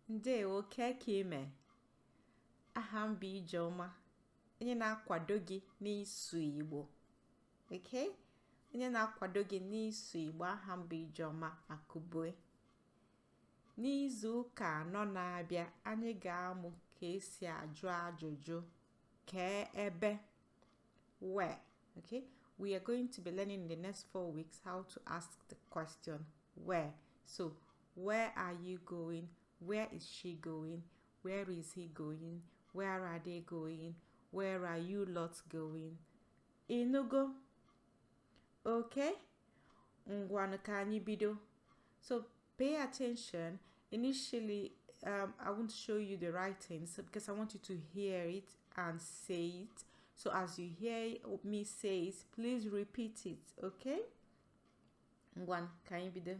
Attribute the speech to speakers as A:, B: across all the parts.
A: Ndewo, kee ka ime? Aha m bụ Ijeọma, onye na-akwado gị n'ịsụ Igbo. Okay? Onye na-akwado gị n'ịsụ Igbo, aha m bụ Ijeọma Akụbue. N'izu ụka anọ na-abịa, anyị ga-amụ ka esi ajụ ajụjụ kee ebe, where. Okay? We are going to be learning in the next 4 weeks how to ask the question where. So, where are you going? Where is she going? Where is he going? Where are they going? Where are you lot going? Ịnụgo? Okay? Ngwanụ, ka anyị bido. So pay attention. Initially, I won't show you the writings because I want you to hear it and say it. So as you hear me say it, please repeat it, okay? Ngwanụ, ka anyị bido.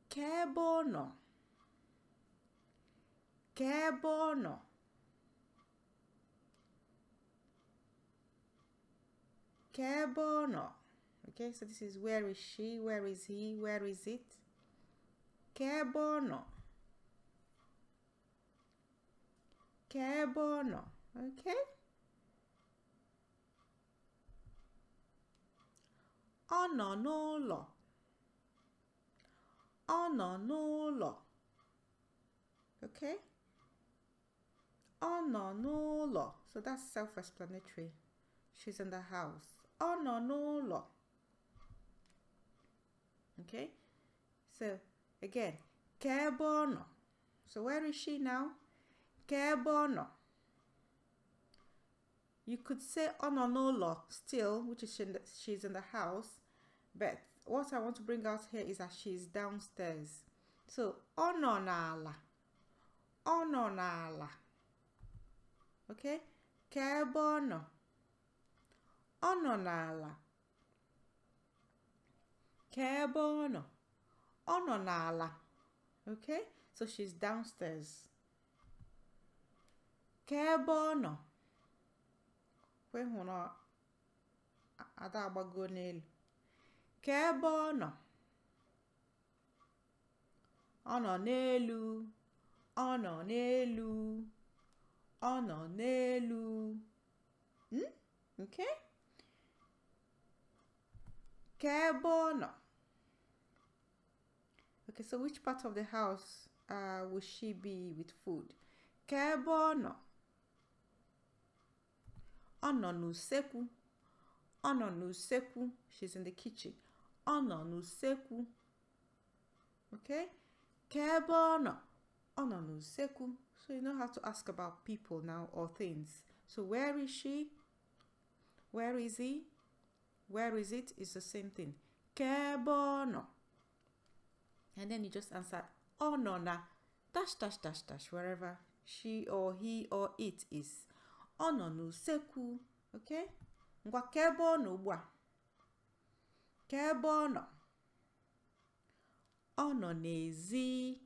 A: Kee ebe ọ nọ? Kee ebe ọ nọ? Kee ebe ọ nọ? Okay, so this is where is she, where is he, where is it? Kee ebe ọ nọ? Kee ebe ọ nọ? Okay. Ọ nọ n'ụlọ. Ọ nọ n'ụlọ. Okay? Ọ nọ n'ụlọ. So that's self-explanatory. She's in the house. Ọ nọ n'ụlọ. Okay? So again, kee ebe ọ nọ. So where is she now? Kee ebe ọ nọ. You could say ọ nọ n'ụlọ still, which is she's in the house, but what I want to bring out here is that she's downstairs. So ọ nọ n'ala. Ọ nọ n'ala. Okay? Kee ebe ọ nọ. Ọ nọ n'ala. Kee ebe ọ nọ. Ọ nọ n'ala. Okay? So she's downstairs. Kee ebe ọ nọ. Kwe hụ na ada agbago n'elu. Kee ebe ọ nọ. Ọ nọ n'elu. Ọ nọ n'elu. Ọ nọ n'elu. Okay? Kee ebe ọ nọ. Okay, so which part of the house will she be with food? Kee ebe ọ nọ. Ọ nọ n'usekwu. Ọ nọ n'usekwu. She's in the kitchen. Ọ nọ n'usekwu. Okay? Kee ebe ọ nọ. Ọ nọ n'usekwu. So you know how to ask about people now or things. So where is she? Where is he? Where is it? It's the same thing. Kee ebe ọ nọ. And then you just answer, ọ nọ na dash dash dash dash, wherever she or he or it is. Ọ nọ n'usekwu. Okay? Ngwa, kee ebe ọ nọ ugbu a. Kee ebe ọ nọ. Ọ nọ n'ezi.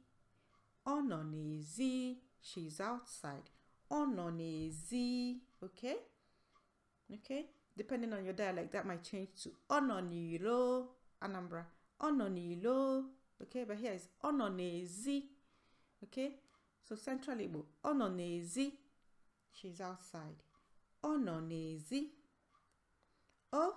A: Ọ nọ n'ezi. She's outside. Ọ nọ n'ezi. Okay? Okay? Depending on your dialect, that might change to ọ nọ n'ilo, Anambra. Ọ nọ n'ilo. Okay, but here is ọ nọ n'ezi. Okay? So Central Igbo, ọ nọ n'ezi. She's outside. Ọ nọ n'ezi. O.